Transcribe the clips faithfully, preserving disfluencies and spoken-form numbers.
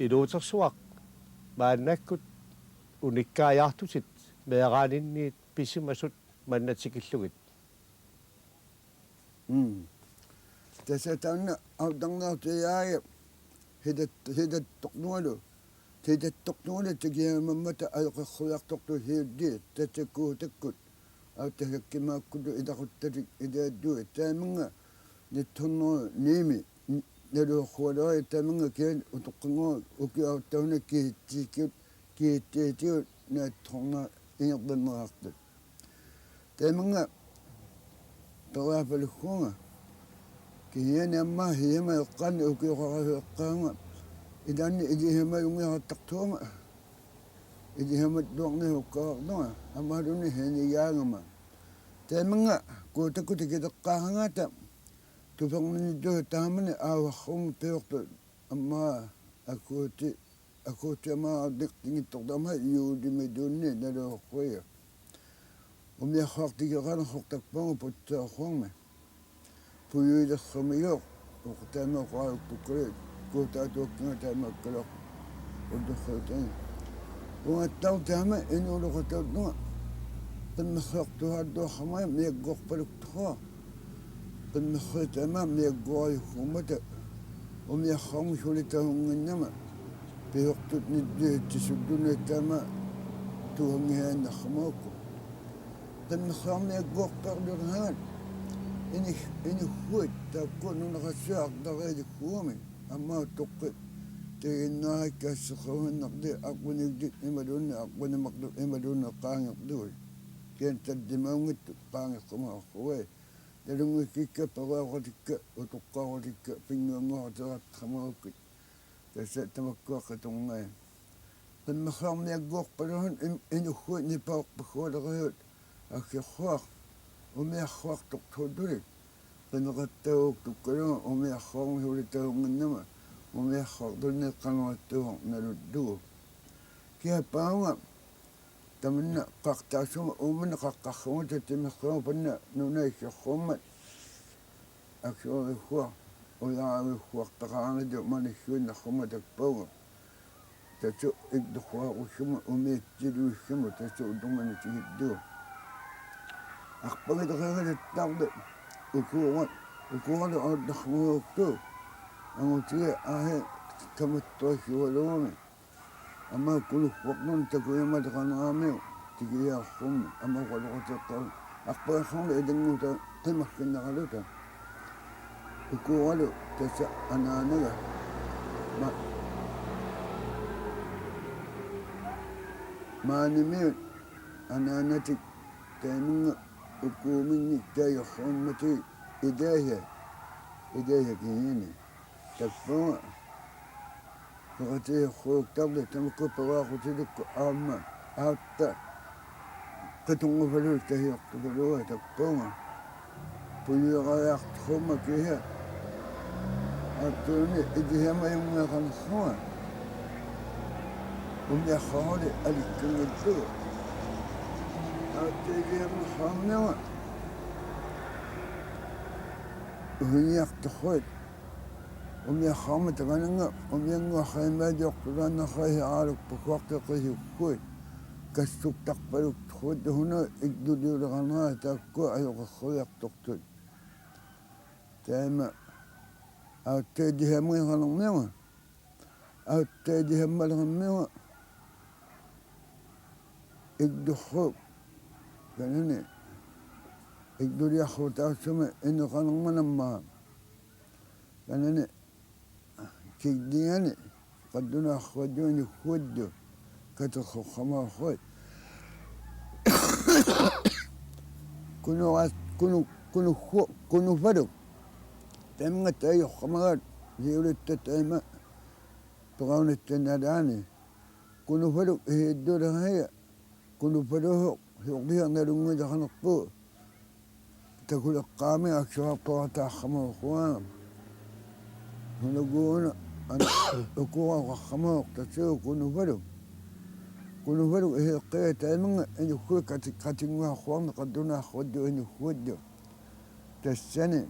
Iluutersuaq maannakkut unikkaajaartutit meeraaninniit pisimasut manna tikillugit. Mm. Tassa taanna autarnaartiaaya hitat-, hitattortugalu, hitattortugalu tikiamammata ajoqersuiartortut hiulliit tassa Kuutakkut. Auttasakkimaakkullu ilaquttatik ilaattuit taamannga nitten hundrede ni-mi naluarsualeriit taamannga kisianni utoqqannguaq ukiup aatsaat una kisitsisit, kisitsisit naatsorna ingerlanneqartut. Taamannga periarfalukkuunga. Kisianni aamma Hiiama eqqaani ukioqarasup eqqaavunga. Ilaanni Ilisamajunngittartuugama. Ilisamattuarnikuugaluarlunga. Aammaluunniit Hiianigaangama. Taamannga Kuutakkut tikileqqaaraangata tuperninnittuusoq taamani aavasarsuarmut piortut aamma akuuti akuutiamaarnikkut tingittortarmat juulimiluunniit naluarsuisoq. Umiarsuaq tikeqalersoq tappavunga Putseersuarmi. Pujuilersuarmioq uku taama oqalukkukkaluit Kuutaatuakkiga taama akkaluaq ullussutani. Uangattaaq taama inuuleqataatunga qimmersuartuaartuarama miagguarpaluttuarsuaq. Qimmersuit taama miagguarajussuummata umiarsuarmik suli tahunnginnama piortut nilliuttisulluunniit taama tuanngiaannarsumaakku. Qimmersuarmiagguarpaluttuarsuit ini-, inussuit taakku nunaqarsuit arlariilikkuugamik aamma toqqit tiginnaakka asseqquginnarli aqquniklit imaluunniit aqqunimarlu imaluunniit qaangerlugit. Kisianni tallimaunngitsut qaangersumaarsuit. Nalunngikkikka periarutikka utoqqarutikka pinnguannguarterattamagukkit. Tassa tamakkua qitungai. Qimmersuarmiagguarpaluttuarsuit im-, inussuit nipaorpassualeriut assiorsuaq umiarsuartortuullutik. Qineqattaaguktukkaluunniit umiarsuarmik suli tahunnginnama umiarsuartunniit qanoq ittuusoq nalullugu. Kisianni paavunga tamanna qaqqaassummik uummanna qaqqassumut timersuarput nunap issiorsuarmat assiorsuaq ujaarsuartaqaanngitsoq manissuinnarsuarmik tappavunga. Tassa illuarsuarussummut umiatsiluissummut tassa ullormut tikillugu. Arpagileqigalattaarli ukuuga-, ukuugalu aullarsuarujussuuvoq. Angutiga aahi kamattuissualuugami. Aamma Kunussuarnut takujumaleqaneramiuk tikiaarsuarmi aamma oqaloqateqqa arpagissuarmi ilannguuta qimersinneraluta. Ukuugalu tassa anaanaga. Ma-, maanimiut anaanatik taamannga ukuuminnik taagorsuarmata ilaasa, ilaasa kisianni. Tappavunga peqatigiissuartarli tamakku periarfalukku aamma aatsaat qitunngufalugit tagiortugaluarlunga tappavunga. Pujueriartorsuarmata kisianni aatsaat una Ilisamajunngittarsuarmata. Umiarsuarli alikkanngitsugut. Aatsaat Ilisamersuarmiunga. Uhiniartorsuit. Umiarsuarmata takanannga umiannguaq qimaaliortulaannarsuit hiaralukpassuartut qisukkuit. Kassuktarpaluttuarsuit hunut illuliuleqarnerat taakku ajoqersuiartortut. Taama aatsaat Ilisamanngisalermiunga. Aatsaat Ilisamaleqarmiunga. Illuarsuup. Kanani. Illuliarsuup taassuma ineqalermanammaa. Kanani. Killingani. Qallunaarsuallu inussuallu. Katersorsuarmata. Kunuas-, kunu-, kunussu-, kunufaluk. Taamannga taagorsuarmagaat siulitta taama peqarnitsinni nalaani. Kunufaluk ihiillulerniga, kunufaluusoq, soorlu nalunngileqanerpugut. Takuleqqaami assiorsuartaqarsuarmata. Hunaguuna an-, ukuuga oqarsuarmata tassa kunufaluk. Kunufaluk ihiiqqiga taamannga inussuit qati-, qatinnguarsuarnik qallunaarsuallu inussuallu. Tassani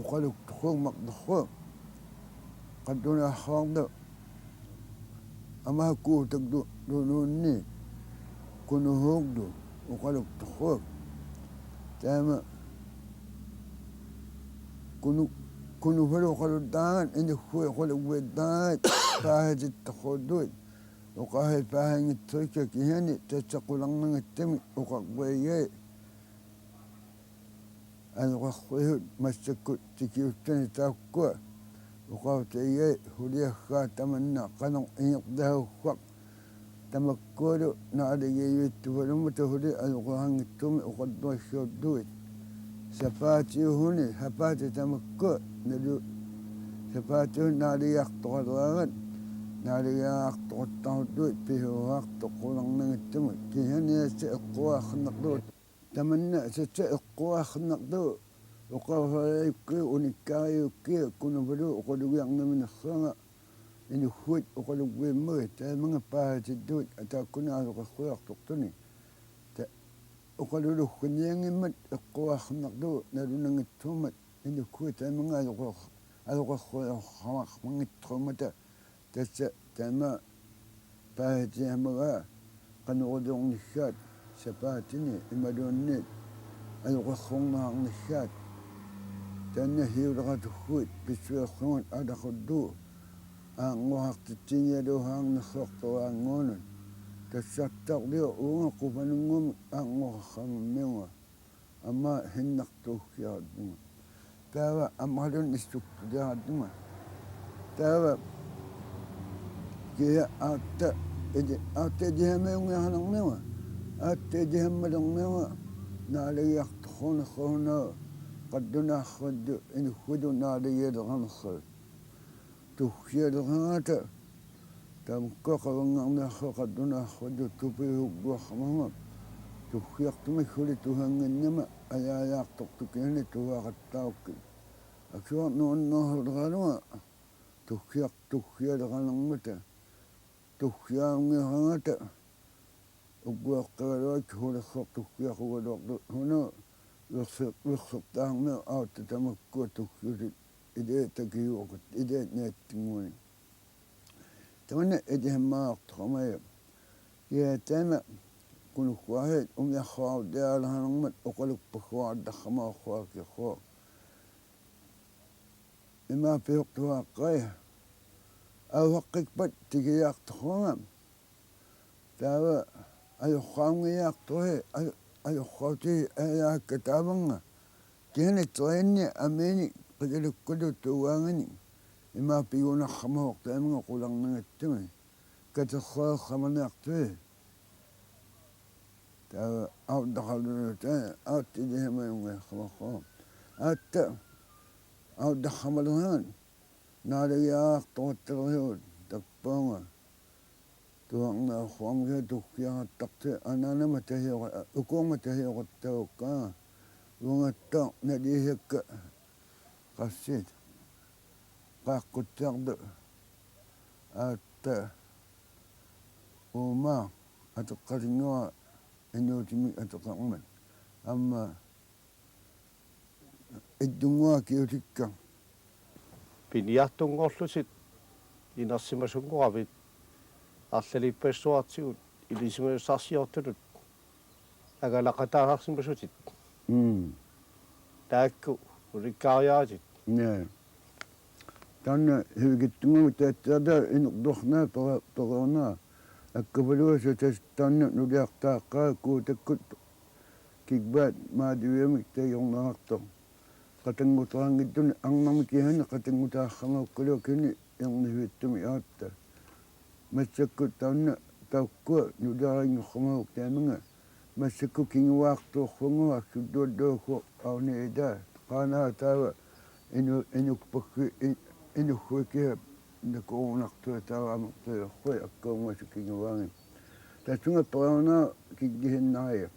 oqaluttuarsuarmata qallunaarsuarlu Amaakkuutaklu lunuunni Kunuhuuklu oqaluttorsuaq. Taama Kunu-, Kunuhuup oqaluttaagan Inughuit oqalugittaagat paasitittorsuullutik. Oqaasii paasinngitsuuakka kisianni tassa qularnanngitsumik oqarfigai. Ajoqersuisut massakkut tikiussani taakkua oqaatigigai suliassaat tamanna qanoq ingerlasussaq tamakkualu naaligiivittut ualummata suli ajoqersuinngitsumik oqalluassuullutik. Sapaatiusuni, sapaatip tamakkua nalu-, sapaatiusuni naaligiartoqaleraangat naaligiartoqattaarlutik pisuusaartoq qularnanngitsumik. Kisianni tassa eqquaarnarlugu tamanna tassa eqquaarnarlugu oqarfigaluarukku unikkaariukku Kunuhuup oqalugiarnaminersuaq Inughuit oqalugimmagit taamannga paasitillugit ataakkununnga ajoqersuiartortunik. Ta-, oqaluluginianngimmat eqquaarnarlugu nalunanngitsuummat Inughuit taamannga ajoqer-, ajoqersuiarmanngitsuummata. Tassa taama paasitigimagaa qanoq iliornissaat sapaatini imaluunniit ajoqersorneqarnissaat. Taanna siulersuisuit pissuersugut alaqullugu aanngorartitsigigaluarneqartoraannguunut. Tassartarlio uunga qupanunngumi aanngorarsimammiunga. Aamma sinnartuussiarlugu. Taava aammalun issukkuliarlugu. Taava kia aatsaat ili-, aatsaat ilisimajunngornarniarlunga. Aatsaat ilisimajunngornarniarlunga naaligiartorsuunersugut qallunaarsuillu Inughuillu naaligialeqarnersugut. Tussialeqanngilaq. Tamakkua qavanngarniarsuit qallunaarsuillu tupiusukkuarsimagit. Tussiartumik suli tusannginnama ajaajaartortut kisianni tusaaqattaarukkit. Akisuarnuunnersuleralunga tussiar-, tussialeqanngilaq. Tussiaanngilaq. Ugguaqqagaluat sulersoq tussiaqugaluarlu. Suna versi-, versertaarmiu aatsaat tamakkua tussiusut ilaat takisuugakkit, ilaat niatsinnguni. Tamanna ilisimajunngortoqimavaa. Kia taama Kunuhuup umiarsuartiaalaarnermat oqaluppassuartarsimavoq. Ima piortuaqqai. Ausaqqikpat tikiartorsuugami. Taava ajorsaanngiartorsuit, ajo-, ajorsaatit ajaakka taamannga. Kisianni træni amiinik qitilukkullu tuugaanginik. Ima pigunarsimavoq taamannga qularnanngitsumik. Katersuarsimaniartui. Taava autaqalunut, taava aatsaat ilisimajunngorsimavoq. Aatsaat autaqarsimalerangat naaligiartoqattaarlugu tappaanga. Tuarna huamga tussiaqattaartut anaanama tasioqa-, ukuuma tasioqattaarukka. Uangattaaq naligisakka qassit. Qaaqqutsiartut. Aatsaat uuma atoqqalinnguaq inuutimik atoqqarmat. Aamma ittunnguaq kiutikka. Piniartunngorlutit inersimasunngoravit arlalippassuartigut ilisimasassarsiortunut angalaqataasarsimasutit. Mm. Taakku ulikkaariaratit. Naa. Taanna sivikitsunnguamik taatsaata inertuarnaa pera-, pereernaa. Akkapaluasa tassa taanna nuliartaaqqaa Kuutakkut kigvaat maativiamik taagorneqartoq. Qatanngutaanngitsunik arnamik kisianni qatanngutaarsimagukkaluaq kisianni ernivitsumik aatsaat. Massakkut taanna taakkua nuliarinngorsimagukku taamannga. Massakkut kinguaartuussunnguaq aksullualluakku auni ita. Qaanaa taava inu-, inuppassuit in-, inughuit kisiat nakuunartuit taava amertuiorsuit akkaunngasunik kinguaanngitsut. Tassunga pereernaa kiggisinnaria.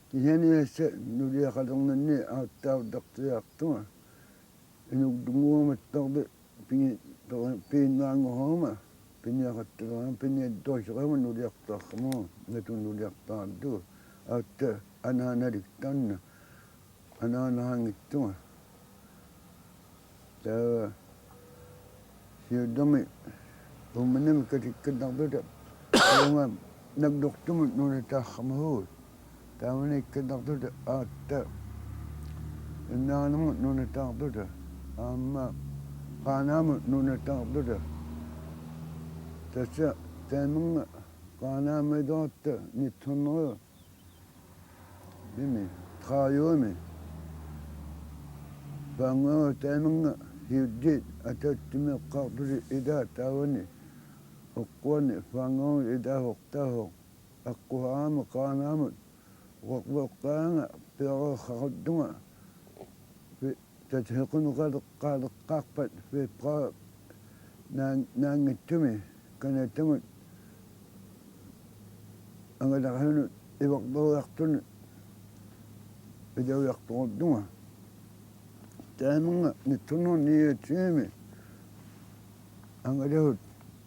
Kisianni tassa nuliaqalerninni aatsaat autaqqiartunga. Inuk tunguumattorli pini-, pini-, piinnaanngorama, piniaqattalerama, piniattuassarama nuliartaarama, natunut nuliartaarlugu. Aatsaat anaanalik taanna, anaanaanngitsunga. Taava siullermik Uummannamik katikkinnartuta, uunga Nagdortumut nuunataaqqammavugut. Taamani ikkinnartuta aatsaat Innaanamut nuunataartuta, aamma Qaanaamut nuunataartuta. Tassa taamannga Qaanaamiutoorutta nitten hundrede imi, tredive-mi. Fyrre taamannga hiulliit ataatsimioqqaartusi ilaa taavani oqquani fyrre ilaa hortahoq. Aqquseraami Qaanaamut uqarluaqqaanga piareersaqartunga pi-, tassa hequnneqaleqqaaleqqaarpat februar naan-, naanngitsumi Canadamut angalarisunut ivarleriartunut ilaviartoqartunga. Taamannga nitten hundrede niogtyve-mi angalasut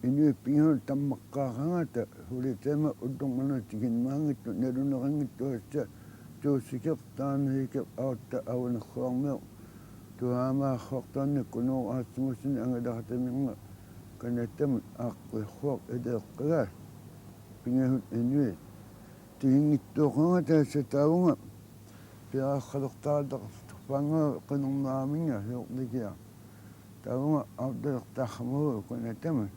inuit pingasut tammaqqaaqangata suli taama ullormanna tikinnimaanngitsoq naluneqanngitsoq tassa Tuusikeq, Taanahikeq, aatsaat Avanersuarmioq, Tuhaamaarsuaq taanna Kunooraq Aatsimussuni angalaqataminnga Canadamut aaqqiarsuaq ileeqqagaat pingasut inuit tikinngitsoorangata tassa taavunga piareersaqalertaratta fyrre qinerneraminnga fjorten-ikiaq. Taavunga aatsaat ileqqaarsimavagut Canadamut.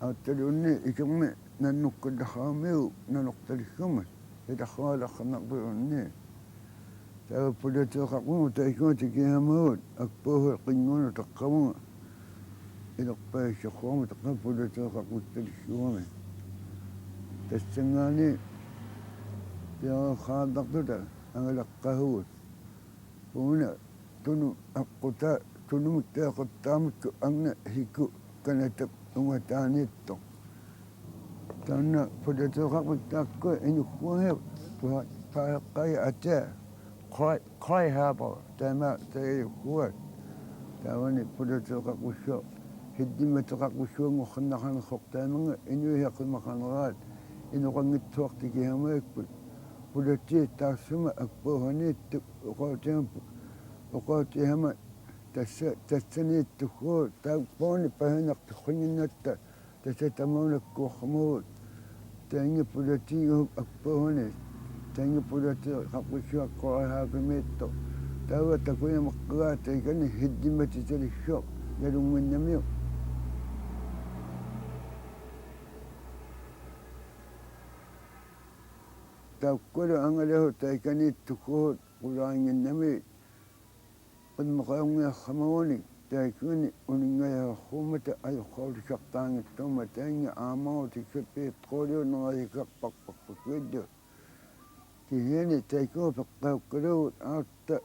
Aatsaluunniit ikinni nannukkallaramiuk Nanortaligumut. Ilarsualaqqannartuunniit. Taava pulateeqarpugut taakku tikiaamagut Akbohut qinnguanut taqqavunga. Ilerpaasissorsuarmut taqqavunga pulateeqarpugut Taligguami. Tassanngaanniit piareersaqalertartuta angalaqqavugut. Una Tunumi aqqutaa, Tunumi taaqqutaa Makkua Agna Hiku Canadap ungataaniittoq. Taanna pulateeqarput taakku inukkuugiga pa-, paaqqai atia Clay, Clay Harbour, taama taajukkuat. Taavani pulateeqarpussua, hillimmateqarpussuanngorsinnaanersoq taamannga inuiaqimaqaneraat inoqanngitsuartik ihamaikkut. Pulatiit taassuma Akbohaniittoq oqaatigalugu, oqaatigalugu tassa, tassaniittugut taakkununnga pahinartorsinnginnatta tassa tamanna Akbohamiut. Taanna pulatiiguup Akbohani. Taanna pulateeqarpussua Clay Harbourmiittoq. Taava takujumaqqagaa taakani hillimmatitalissuaq nalunnginnamiuk. Taakkulu angalasut taakaniittugut qularinnginnami qimmeqajunngiarsimaguni taakkuni uninngajaarsuummata ajoqquutisartaanngitsuummat taanna aamma tikka petroleumik nerikarparparpakkuillu. Kisianni taakku peqqaukkalugut aatsaat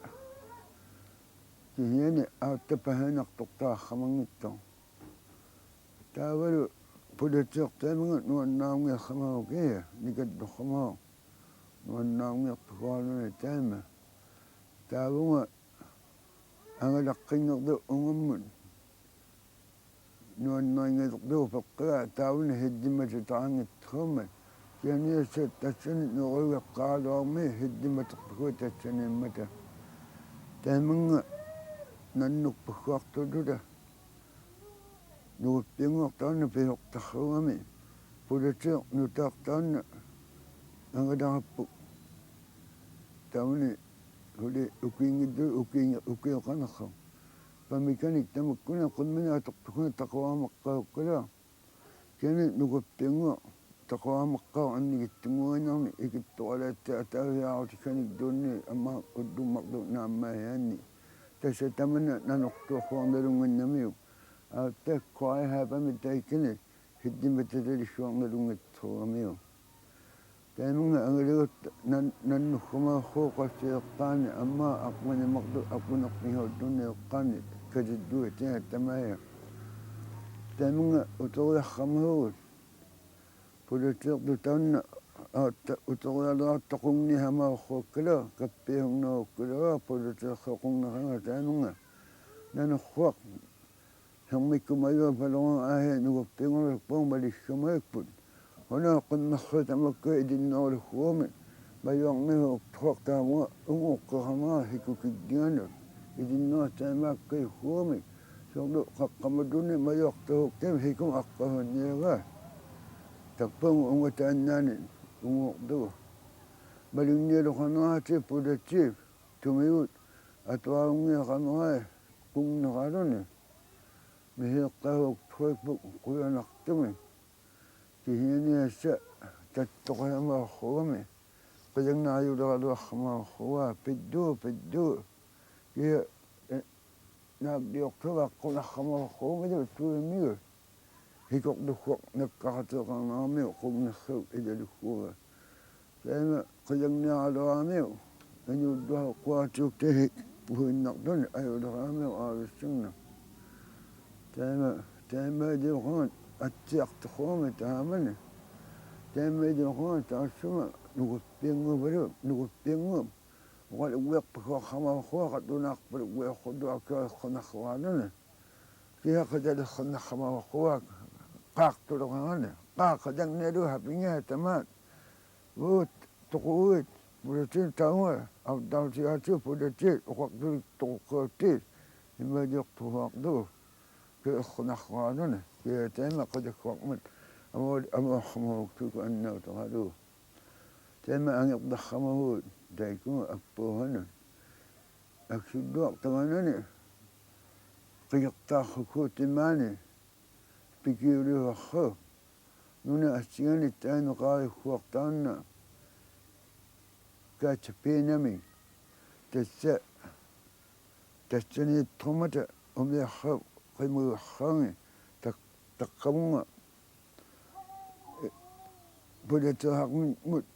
kisianni aatsaat pahinartortaqarsimanngitsoq. Taavalu pulateeq taamannga nuannaarunngikkammagu kia nikalloqarsimavoq. Nuannaarunngikkaluarluni taama. Taavunga angalaqqinngortoq ungammut nuannarinngillugu peqqagaa taavani hillimmatitaqanngitsuummat. Kisianni tassa tassani neriugaqqaaraluarmi hillimmaterpakkuit tassaniimmata. Taamannga nannukpassuartulluta. Nukappiannguaq taanna pisortarsuugami. Pulateeq nutaaq taanna angalarput. Taamani suli ukiinngillugu ukiin-, ukioqanersoq. Pamikanik tamakkuninnga qimminik atorpakkunga taquaamaqqaukkaluaq. Kisianni nukappiannguaq taquaamaqqaaq annikitsunnguinnarni ikittualaatsi ataaviaarutiganik tunni aamma ullummarlu naammagianni. Tassa tamanna nanortuussuarnalunnginnamiuk. Aatsaat Clay Harbourmi taakkani hillimmatitalissuarnalunnngitsuugamiuk. Taamannga angalagutta nan-, nannukkumaarsuup qassiileqqaani aamma aqquneq-marluk aqqunerpingasulluni eqqaani katillugu tiaattamaaja. Taamannga uteriarsimavagut. Pulateertut taanna aatsaat uterialaartoq qunnihamaarukkala kappiahunnarukkala pulateersoqunneranga taamannga. Nanorsuaq hermikkut majuapaloranga ahi nukappiannguaq puumalissumagipput. Una qimmersuit tamakku ilinnerulukkuumik majuarniup tuartaamua unguqqeqanera hikukillianut ilinnerup taamaakkajukkumi. Soorlu qaqqamatunik majuartuukkami hikum aqqasunniagaa. Tappavunga ungattaannaani unguortugu. Malunnialuqaneratik politiit tumigut atuarunniaqaneraat qunneraluni. Mihiiqqahuuk Frederik qujanartumik. Kisianni tassa tattoqarsimaarugami. Qilanngaajulerallarsimaarpunga pidduu, pidduu. Kia, eh, naammiortuaqqunarsimaarpunga tuimigu. Hikorlukkuaq nakkaqateeqarnermiuk qunnersuup ilalukkuuga. Taama qilanngaajuleramiuk inuulluaqqaatiuk tahik puinnartuni ajuleramiuk aavissanna. Taama, taama ilioqangat atsiartoqarami taamani. Taama ilioqangat taassuma nukuppiannguup, nukuppiannguup. Oqalugiarpakkuarsimaarpunga qattunaarpaluk uiaqqulluakkaa eqqunarsuaraluni. Kia qatalersimaarpunga qaaqquleqarani. Qaaqqutannialu hapingia tamaat. Uut, toquit, politiit taunga, autautigaatigut politiit, oqartulik toqoqqaattiit, imaaliortuartugut, kia eqqunarsuaraluni, kia taama qilakkuarmat, amual-, amuarsimaaruktugut annautaralugu. Taama angertarsimavugut, taakku appuuhanut. Aksulluaq tamanani, qikertaarukkuup timaani, pikiuliuarru. Nunap assinganik taanna qaarikkuartaanna Gatsepinami. Tassa, tassaniittormata umiarra qimugarraangi tak-, taqqamunga politiiqarnermut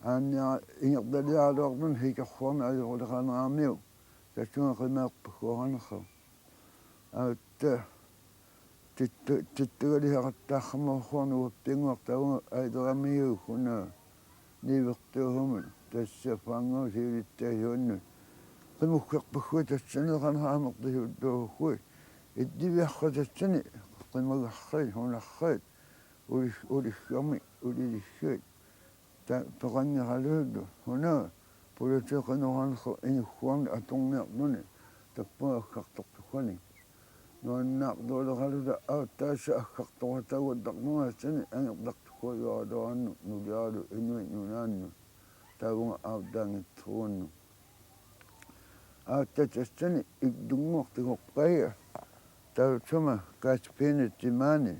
aanniara ingerlaliaraluarluni hikersuarni ajoruleqaneramiuk tassunga qimaarpassuaqarnersoq. Aatsaat tittu-, tittugaliaqattaarsimaarpunga nukuppiannguaq taavunga aileraamiukkuna niuertuuhumut tassa faanngua siulittaasuannut. Qimuggerpassuit tassani qanhaamertisuuttuukkui. Illiviarra tassani qimagarrui, hunarrui, ulis-, ulissuarmi, ulilissuit. Ta-, peqanngeraluullu, una, politiit qinnuarnersoq inukkuarni atorniarluni, tappavunga aggertortukkanik. Nuannaartuuleqaluta aatsaat tassa aggertoqataaguattaarnera tassani angertartukkuujuaraluarannut nuliaralu inuit nunaannut. Taavunga aatsaanngitsoruannut. Aatsaat tassani illunnguaq tigoqqaja. Taassuma Gatsepinip timaani.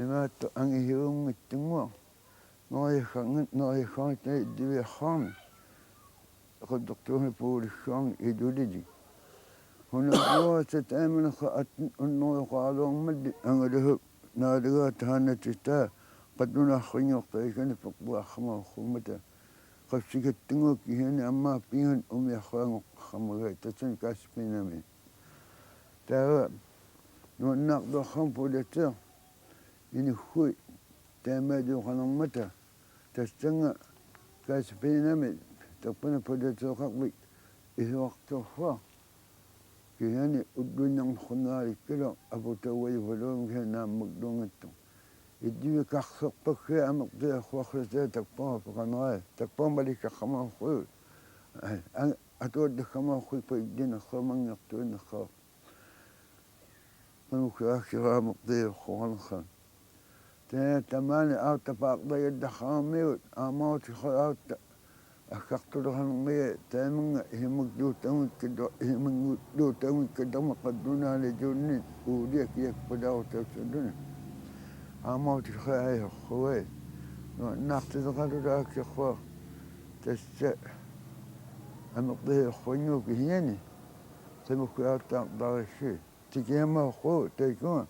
Imaattoq angisuunngitsunnguaq. Neriakkaanni, neriakkaanni illiviarraanni. Qattortuuni puulissuarni ilulili. Hunaaruaasa taamaneqqa atten unnerioqaraluarmalli angaluhup naalagaa taanna titaa qattunaarrinnguartaikani peqquarsimaarrummata. Qassikattunngooq kisianni ammaappingan umiarraangoqqarmagai tassani Gatsepinami. Taava nuannaartuarsimavugut politiit inukkui taamaalioqanermata tassannga Gatsepinami tappavunga politiiqarfik isuartorsuaq. Kisianni ulluinnarnerunnaalikkillu aputauajuvaluum kisianni naammakkuunngitsoq. Illivikarserpassuit amerliarsuarluta tappavunga peqanera, tappavunga malikkaqarsimaarpugut. Ai, a-, atuallaqqarsimaarpugut illinersuaq manngertuinersuaq. Qimuggaarsimaarpugut amerliarsuarnersuaq. Taava tamaani aatsaat paarlajallaqqaaramigut aamma uti aatsaat aggertuleqanermigut taamannga ihumulluuttuunngikkalu-, ihumulluuttuunngikkaluarmat qallunaaliluunniit uulia kiakpalaarutassalluni. Aamma uti aajorsugai. Nuannaartuleqaluta aggersuaq tassa amerliarsuarnguup kisiani. Qimuggaartaartarussi. Tikiamaaqqu taikkunga.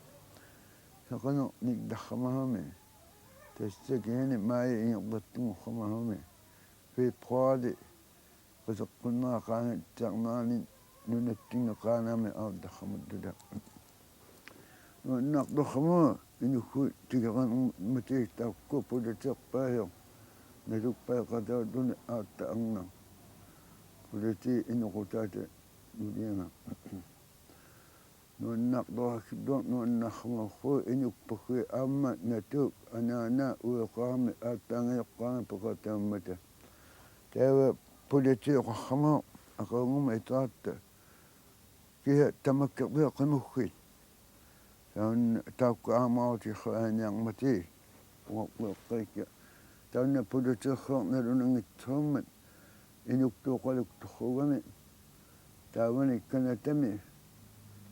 Saqanernik tarramagami. Tassa kisianni maaji ingerlattunngorsimagami. Februaari qiteqqunneqaangaatsiarnerani nunatsinni qaanami aattarsimammata. Nuannaartuarsimavugut inukkui tikeqarnermata taakku politiit paasivoq. Naluppai qataatuni aatsaat arnaq. Politiit inoqutaata nulianga. Nuannaartuarsimavugut nuannaarsimavugut inuppassuit aamma Natuup anaanaa ueqarami aatsaanngajoqqaarami peqataammata. Taava politiit oqarsimavoq aqaguma iteratta. Kia tamakkerpiaq qimuggit. Taanna taakku aamma autikhraaniarmati. Uarlueqqikka. Taanna puluteersuaq nalunanngitsuummat. Inuppooqaluktorsuugami. Taavani kanatami.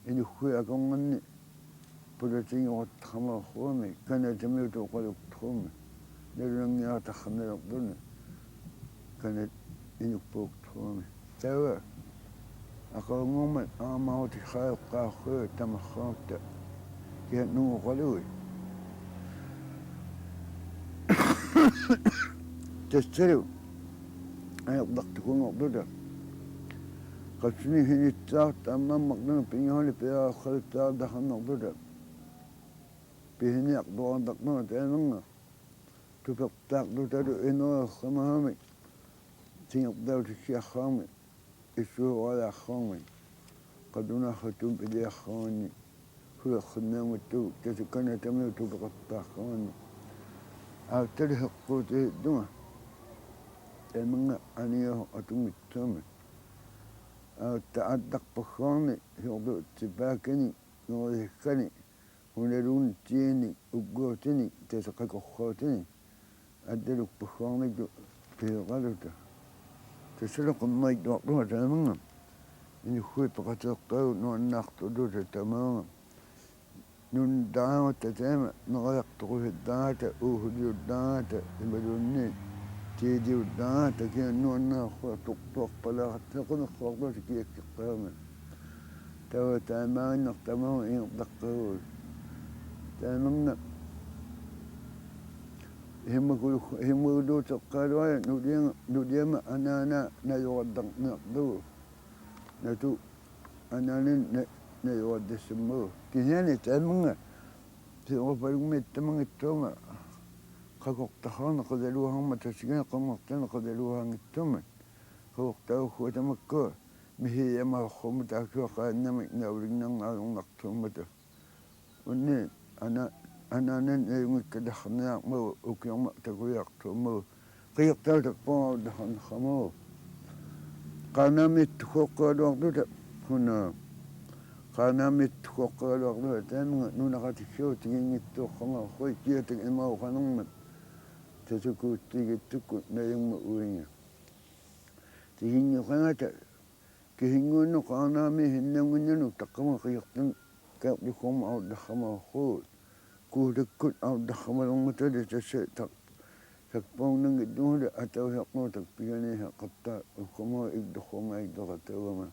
Inughuit akornanni. Pulutigiuartarmaqquami, kanatamiutooqaluktorsuummat. Nalunanngiartarnerluni. Kanat inuppoortorsuummat. Taava aqagunngormat aamma autikhraaqaarsuit tamarsuarta. Kia nungoqalui. Tassalu ajornartukunngorluta. Qassunik sinitsaarta ammarmarluni pingaarnerlu piareersaartaarnerluta. Pisiniartuartarnerluta taamannga. Tupertaarlutalu inereersimagamik. Tingertautissiarsuarmik. Issuuariarsuarmik. Qatunaarsutup iliarsuarnik. Hulersinnaammattu tassa kanatamiut tupeqartaarsuarnik. Aattali heqquutiittunga. Taamannga aniasoq atunngitsuummat. Aatta attarpassuarnik siorlu tipaakkanik nerisakkani. Unaluunniit tiinik ugguutinik tassa qakorsuutinik. Attalukpassuarnikkut pisoqaluta. Tassalu qernerituartunga taamannga. Inughuit peqateeqqaavut nuannaartuluta tamaanga. Nuntaarutta taama neriartorusuttaarata, uusuliuttaarata, imaluunniit tiiliuttaarata, kia nuannaarsuartortuarpalaarata, sequnersuarluta kiakkeqqaama. Taava taamaaginnartut tamaanga ingerlaqqavugut. Taamannga isimmakulu-, isimmakuluuteqqaaluarit nuliama, nuliama anaanaa najorallarniarlugu. Natu anaanani na-, najorallassammagu. Kisianni taamannga siorapalummiit tamanngitsuummat qakortarsuarnik qilalugarmat tassani qernertanik qilalugaanngitsuummat. Qakortarsuarsuit tamakkua misigiamasorsuummata taakkuaqaannamik naulinnarneq ajornartuummata. Unni ana-, anaanani najunngikkaluarniarmagu ukiorma takuiartuummagu. Qiortaatakpuaraullaarniarmagu. Qaanaamiittukkut oqaluarluta. Una. Qaanaamiittukkut oqaluarluta taamannga nunaqatikkuut tiginngitsuussamaarsuit kiatik imaoqanermat. Tassa kuuttigiittukkut najummat uiga. Tiginngeqangata kisinnguunnut Qaanaamiit sinnannginnanut taqqamunga qiortan Kaerlukkuormat aullarsimaarsuugut. Kuulikkut aullarsimalermatali tassa tak-, takpuunnanngitsuugut ataasiarnut takpiganiiseqqatta ukkuma illuqquunga illuqataagama.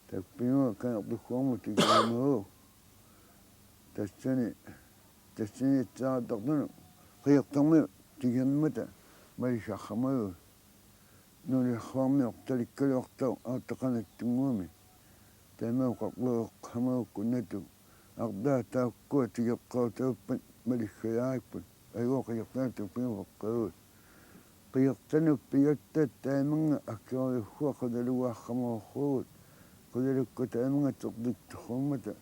Takpinnguaq Kaerlukkuormut tikimagu. Tassani, tassani itsaartartunut qiortarmi tikimmata malisarsimagu. Nunarsuarmioq talikkaluartoq aattaqanattunnguami. Taama oqarluaqqamagukkut natuk. Arlaat taakkua tikeqqautavut malissajaarput. Ajuoqajartaat tupiuvoqqagut. Qiortanut pigatta taamannga akkiorujussuaq qilalugaarsimaarsuugut. Qilalukka taamannga terlittorsuummata.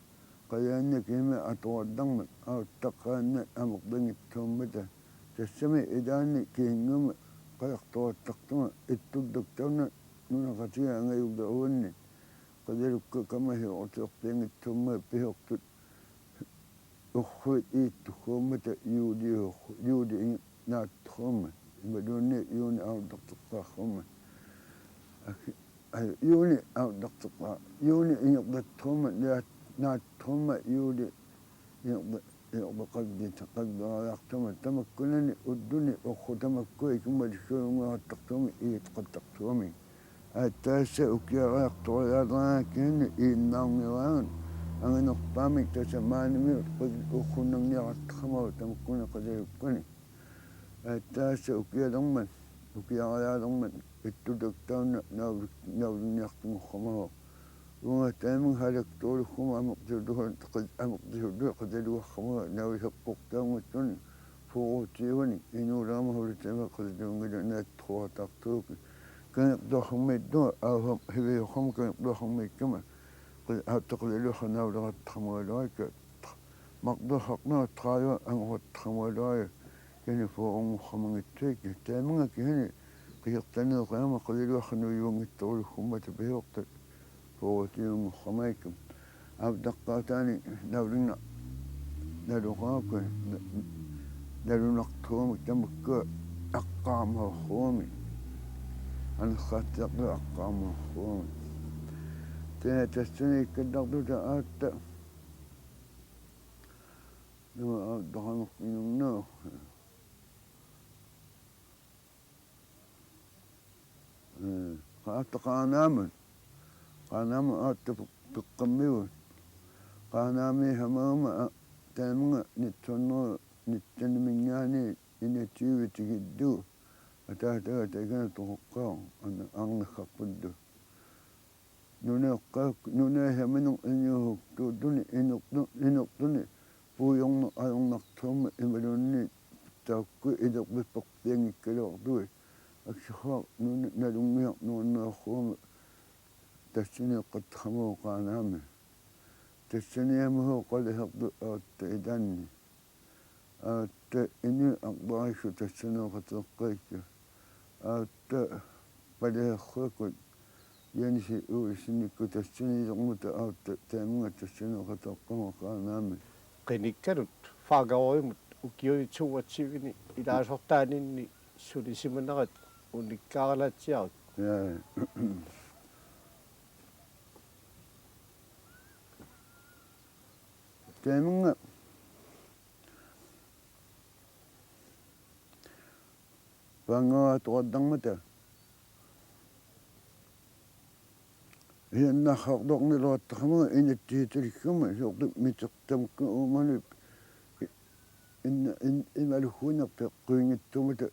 Qajaanni kisimi atorallarmat aattaqaannat amerlanngitsuummata. Tassami ilaanni kisinnguami qajartorattartunga ittullaktaunna nunaqatiga angajulleruanni. Qilalukka kamasi ortiorpianngitsuummat pisortut orsuit iittussuummata juuli, juuli naattorsuummat. Imaluunniit juuni aullarteqqaarsuummat. Ak-, Ai, juuni aullarteqqaa-, juuni ingerlattormat, naat-, naattormat juuli ingerla-, ingerlaqallit, qalleriartormat, tamakkunani ulluni orsuit tamakkua ikumalissuungaartartumik iittoqattartumik. Aatsaat tassa ukiariartoriaalaaraangat kisianni iinnaarniaraangat anginerpaamik tassa maanimiut qul-, orsunnarniartarsimavoq tamakkuninnga qilalukkani. Aatsaat tassa ukialermat, ukiariaalermat, ittullaktaunna naulu-, naulinniartunngorsarsimavoq. Uunga taamani halaktuulukkuma amerlasuut, amerlasuut qilalugarsimavoq nauliseqqortaanngitsunik, fyrre tiuanik, inuulerama hulutama qilaluunngilaq naatsorsuartartuukkit. Kangerluarsuarmiittunga, aasaq sivisoorsuarmik kangerluarsuarmiikkama, qi-, aatta qilaluarsuaq nauleqartarsimagaluarikka. Marluussarnerat tredive angorattaramagaluarput, kisianni fyrrenngorsimanngitsukkit. Taamannga kisianni qiortaneeqigama qilaluarsuarmi nuijuanngitsorujussuummata pisortat. Oorutiunnguqqamikku. Aap taqqaataani nalunnga-, nalugaakku, na-, nalunartuumik tamakku aqqaamaarruumik. Anersaartiarlu aqqaamaarruumik. Tena tassani ikkallartuta aatta. Nama aatta qaneq inunnaaq. Ee, aatta Qaanaamut. Qaanaamut aatta pe-, peqqammigut. Qaanaami hamama a-, taamanga nitten hundrede nitten-iminngaanniit enogtyve tikillugu. Ataataga takanna toqoqqaaq ana-, arnaggarpullu. Nunaqqaak-, nunasamineq iniuhuktuuttuni inertu-, inertuni puigorneq ajornartormat imaluunniit taakku ilerpipperpianngikkaluartui. Aksarsuaq nuna-, nalunngiarnerunnguaruma tassani eqqattaramut Qaanaami. Tassaniamut qalihertut aatta ilaanni. Aatta inuit arlaatigut tassaneeqateeqqaakka. Aatta paliherrikkut Jensi Olsenikkut tassaniilermata aatta taamanga tassaneeqateeqqammat Qaanaami. Qinikkanut Faageruumut ukiuni toogtyveni ilaasortaaninni sulisimanerat unikkaaralaatsiaruk. Ja. Taamanga Faageruup atuartarmata. Iannaarluarniluartarama inatsisitilikkamma soorlu mitertamikku Uummannap inna-, in-, imaluunniit peqquinngitsumata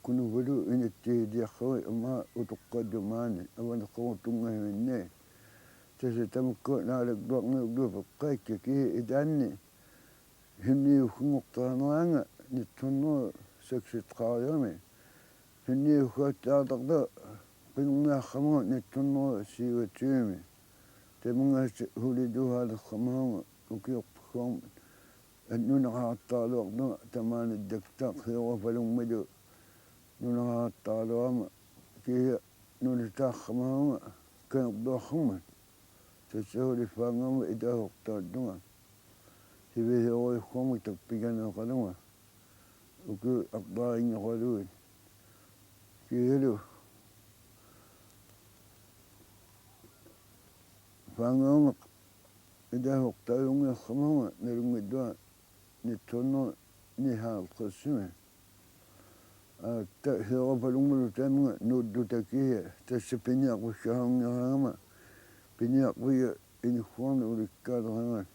Kunuvalu inatsisiliarlugit aamma utoqqaat maani Avaneqqutunngaviminni. Tassa tamakku naalagaluarniullu peqqaakka kisianni Himmiukkunngortaaneraanga nitten hundrede seksogtredive. Himmiukkuatsiartartoq qinerniarlugu nitten hundrede syvogtyve. Tamangaasiit huliluaaleqqammaanga ukiorpassuarni nunaqartaraluarlunga tamaani taktaaq Heerup Falungmilu nunaqartaraluarama kisianni nunataaqqammaanga Kangerluarnermut. Tassa huliffaagamma ilaasortaallunga. Hivihiorujussuarmik takpianeeqalunga. Ukiut arlaanngeqalugit. Kisianni Faageruumik ilaasortaajunngeqqammaanga nalunngillugu nitten hundrede nioghalvtredsimi. Aatta Heerup Falungmilu taamanga nuullutakiga tassa piniarfissarunngeraangama piniarfiga inussuarnut ulikkaaleraangat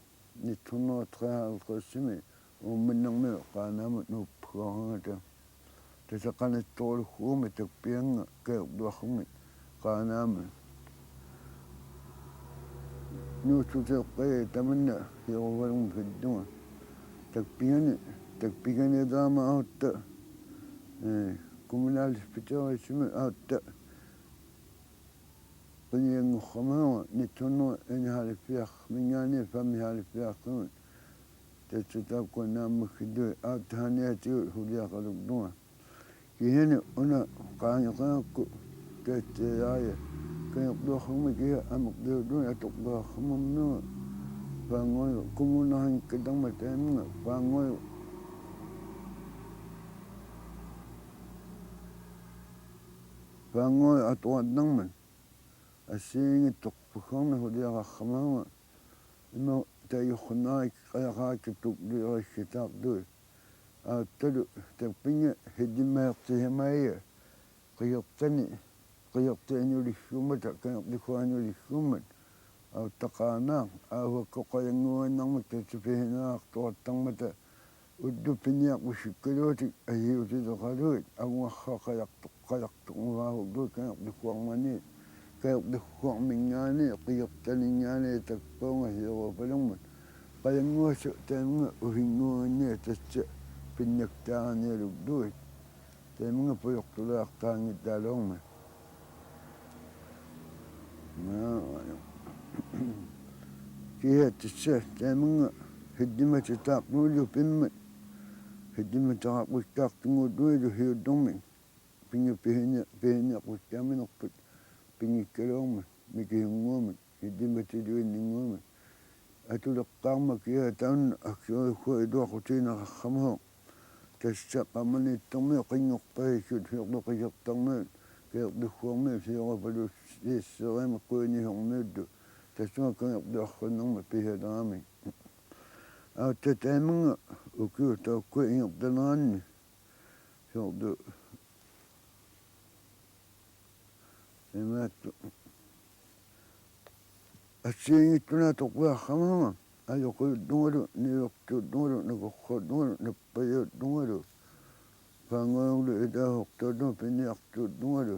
nitten hundrede treoghalvtredsimi Uummannarmiut Qaanaamut nuuppassuaraangata. Tassa qanittoorujussuarmik takpiannga Kangerluarnermit Qaanaami. Nuuttuteqqai tamanna Heerup Falungmut pillunga. Takpiani, takpiani taama aatta, ee, kommunaldispektørisimi aatta qinianngoqqammaanga nitten hundrede enoghalvfjerdsiminngaanniit femoghalvfjerdsimut. Tassa taakku naammassillugit aatta saniatigut suliaqalerlunga. Kisianni una qaangeqaakku tatsaaja Kangerluarnermi kisianni amerliarluni atorluarnermut Faageruup kommuneqarnermi Faageruup Faageruup atuartarmat assigiinngitsorpassuarnik suliaqartarama ima taajornaarik qajaqaakka tukliorissitaartui. Aattalu takpinnga hillimmaertisamaaja qiortani, qiortaniulissummata, kangerlikkuaniulissummata. Aatta Qaanaaq, aavakku qajannguinnarmik tassa pisinnaartuartarmata ullut piniarfissikkaluatik ajuusileqalugit anguarsaaqajartoq, qajartornguaarullugu kangerlikkuarmani, kangerlikkuarminngaanniit, qiortaninngaanniit takkuunga Heerup Falungmut. Qajannguassat taamanga uhinnguinnarmik tassa pinnaktaarnialullugit. Taamanga pujortulaartaanngitsaluarmat. Naa, kisianni tassa taamanga hillimmatitaartuullu pimmat. Hillimmataqarpikkaartunnguulluilu hiullermik. Pinga pihini-, pihiniarpikkaaminerput pinngikkaluarmat. Mikiunnguamik, Illimatiluinninnguamik. Atuleqqaarmat kia taanna aksiorikku iluaqutigineqarsimavoq. Tassa qamaniittormiut qinngorpassuit, siorluqisertarmiut, Kangerlussuarmiut, Siorapaluk, Siisseriamik Quinihormiullu. Tassunga Kangerluarsuarnermik pisalerami. Aatsaat taamannga ukiut taakku ingerlaneranni. Siorlu Imaattoq. Assigiinngitsunik atoqqiarsimavunga, Ajoqiullungalu, Niuertiullungalu, Nakorsuullungalu, Nappajuullungalu, Paanngajorlu, Ilaasortaallunga, Piniartuullungalu.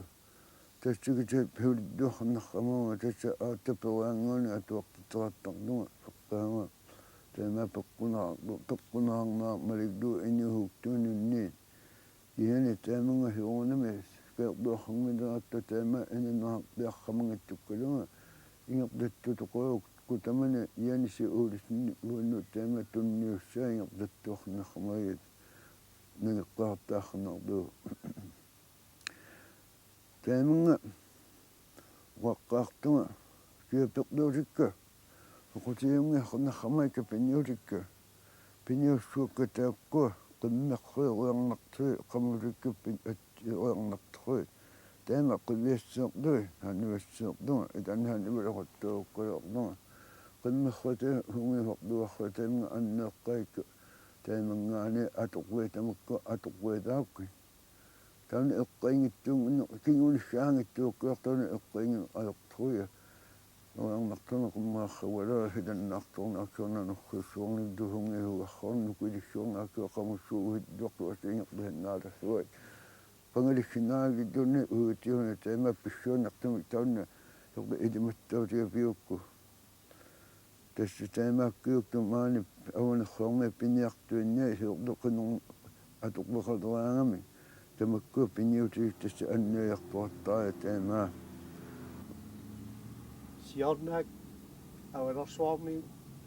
Tassa kisiat piulilluarsinnarsimavunga, tassa aatsaat periarnerani atuartitseqattaarlunga, soqqaama. Taama peqqunaa-, peqqunarnaa malillugu inuusuttuununni. Kisianni taamannga soorunami Kangerluarsuarmiileratta taama inunnerarpiarsimanngitsukkallunga ingerlatsutoqarukkut, tamani Janisi Olsenip uannut taama tunniussaa ingerlatsuarsinnarsimagaat nangeqqaartaarsinnarlugu. Taamannga oqaqqaartunga kiaperluutikka, soqutigiunngiarsinnarsimagaakka piniutikka. Piniussuakka taakkua qimmersuit, eriarnarsuit, qamutikka pin-, at-, eriarnarsuit. Taama qiviasseerlugit, hannuasseerlunga, itaani hannualuqattaarukkaluarlunga. Qimmersuit sungiusarluarsuit taamannga anneeqqaakka, taamanngaanniit atoqqiit tamakku atoqqiit taakkua. Taanna eqqaanngitsuunngin-, kingunissaanngitsuukkiartoruna eqqaanngin-, ajortoruja. Nuannertuneq qimmersaavala silannaartornaakkua nanorsuussuarnillu sungiusugarsuarnut ilissuarnaakkua qamussuugusilluartuat ingerlaannaalersuat. Qangaliksinnaagilluunniit uitiuneq taama pissuinnartumik taanna soorlu ilimattuutiga piukku. Tassa taamaakkiukkut maani Avanersuarmi piniartuinni siorluqinermut atoqqiqaleraangami. Tamakku piniutigit tassa anniartuartaat taama. Siornaak Avanersuarmi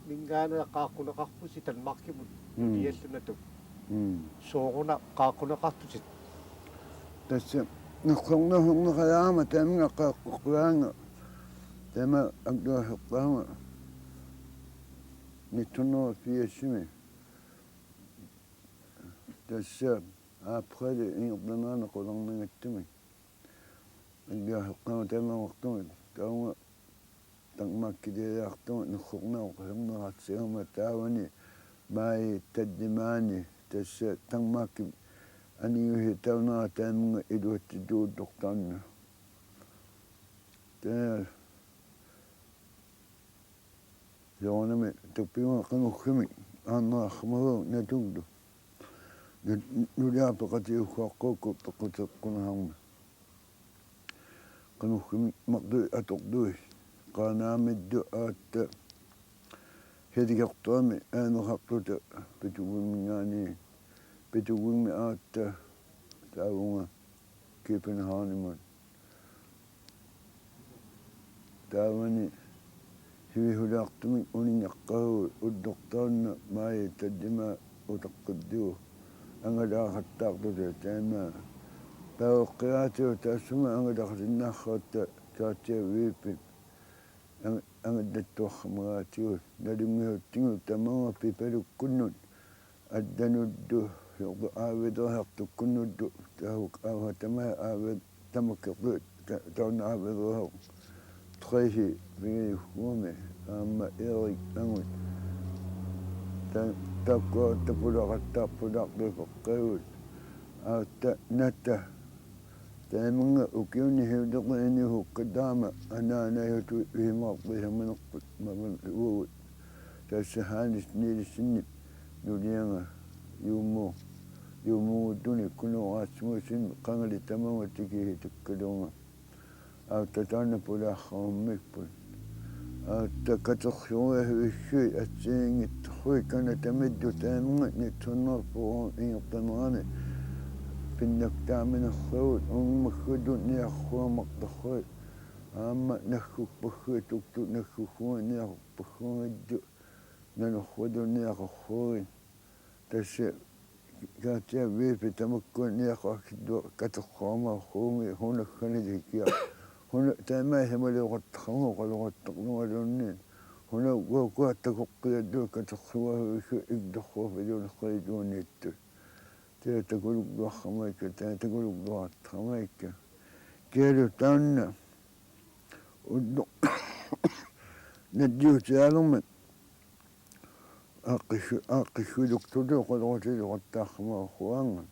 minngaanniit qaaqquneqarpusi Danmarkimut. Mm. Nuliallunatu. Mm. Sooruna qaaqquneqartusi? Tassa nersornersorneqajaama taamannga qaaqqugaanga. Taama anniartoqaanga nitten hundrede og firsimi. Tassa aprili ingerlanerani qularnanngitsumik. Anniartoqaanga taamaattumik. Taava Danmarkiliartunga nersornerup qasunneratsiama taavani Maj Tallimani, tassa Danmarkip anigusi taanna taamannga iluatsittuulluartoq taanna. Taava soorunami tappivunga qangusimik aannerarsimavunga natullu. Nu-, nuliara peqatigiussavarput peqquteqqunaarmat. Qangusimik marluk atorlugit Qaanaamillu aatsaat helikopterimi aanerarluta Pituffimminngaanniit, Pituffimmi aatsaat taavunga Københavnimut. Taavani sivisulaartumik uninngaqqavugut ulloq taanna Maj Tallima utaqqillugu angalaaqattaarluta taama. Paavoqqigaatigut taassuma angalaqatinnaarsuatta Katja Vibe ang-, angallattuarsimagaatigut. Nalunngisutsigut tamaanga Pipalukkunnut allanullu, soorlu aavilerisartukkunnullu, taava aava tamaat aavi-, tamakkerlugu ta-, taanna aavilerisartoq Tracy Pingajussuami aamma Erik Angut. Ta-, taakkua tapulaqattaarput aarluupeqqagut. Aatsaat Nata. Taamannga ukiuni siuliini inuusukkallaarama anaanajutut isumaqarfiginerput maman uagut. Tassa Hans Nielsenip nulianga Juumo, Juumoorluni Kuno Rasmussenip qangali tamaanga tikisitakkaluarama. Aatsaat taanna pulaarsimavarput. Aatsaat katersugaasivissuit assigiinngitsorsuit Canadamillu taamannga nitten hundrede og fyrre ingerlanerani pinnaktaaminersugut uummassutut niarsuarmartarsuit. Aamma nassukpassuit tuktut nassussuit niarpassuillu nanorsuarlu niaqorsuit. Tassa Katja Vibe tamakkua niaqorsillugu katersuarmaarusuugami hunassanilikia. Una taamaattumik oqartarama oqaloqattaarluarluunniit. Una uku takoqqiallugu katersugalugu igdorruuffiluunniit qiituuniittut. Taava takulukluarama ikka, taava takulukluartarama ikka. Kialu taanna. Ullu. Nalliutialermat. Aaqqissu-, aaqqissuiluktut oqaloqatigiittut oqartarama oqarama.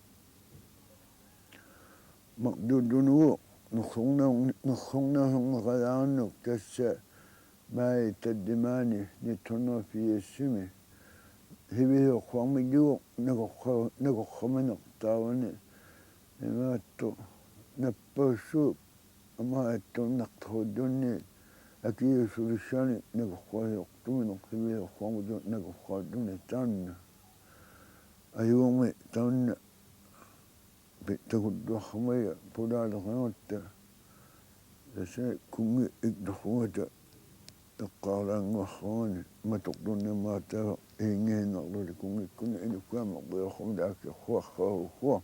Maqtuullugu nersorna-, nersornaasorneqalaarnuk tassa maajip tallimaani nitten hundrede og firsimi. Sivisoorsuarmillugu nakorra-, nakorramineq taavani imaattoq nappaassuup amaattuinnartorujunni akiuussulissaani nakorrasiortumineq sivisoorsuarmillugu nakorralluni taanna. Ajugami taanna pi-, takulluarama ja pulaaleqangatta. Tassa kunngi igdorrugata eqqaalaannguarani matorlunni maataava iingiinnarluni kunngikkuni inukkut aamma qiorrumut aakkiorsuarsuarsuaq.